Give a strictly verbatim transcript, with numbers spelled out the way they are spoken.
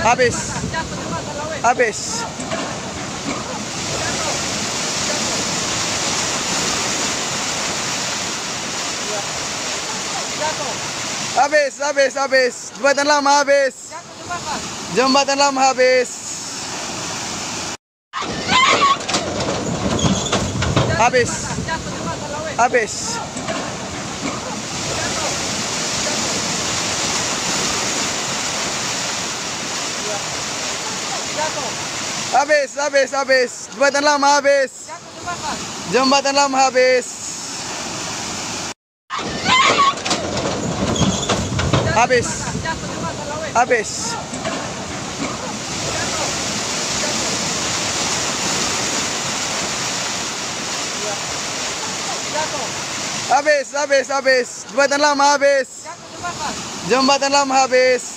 Habis. Habis. Habis, habis, habis. Jembatan lama habis. Jembatan lama habis. Habis. Habis. Habis, habis, habis. Jembatan lama habis. Jembatan lama habis. Habis. Habis. Habis, habis, habis. Jembatan lama habis. Jembatan lama habis.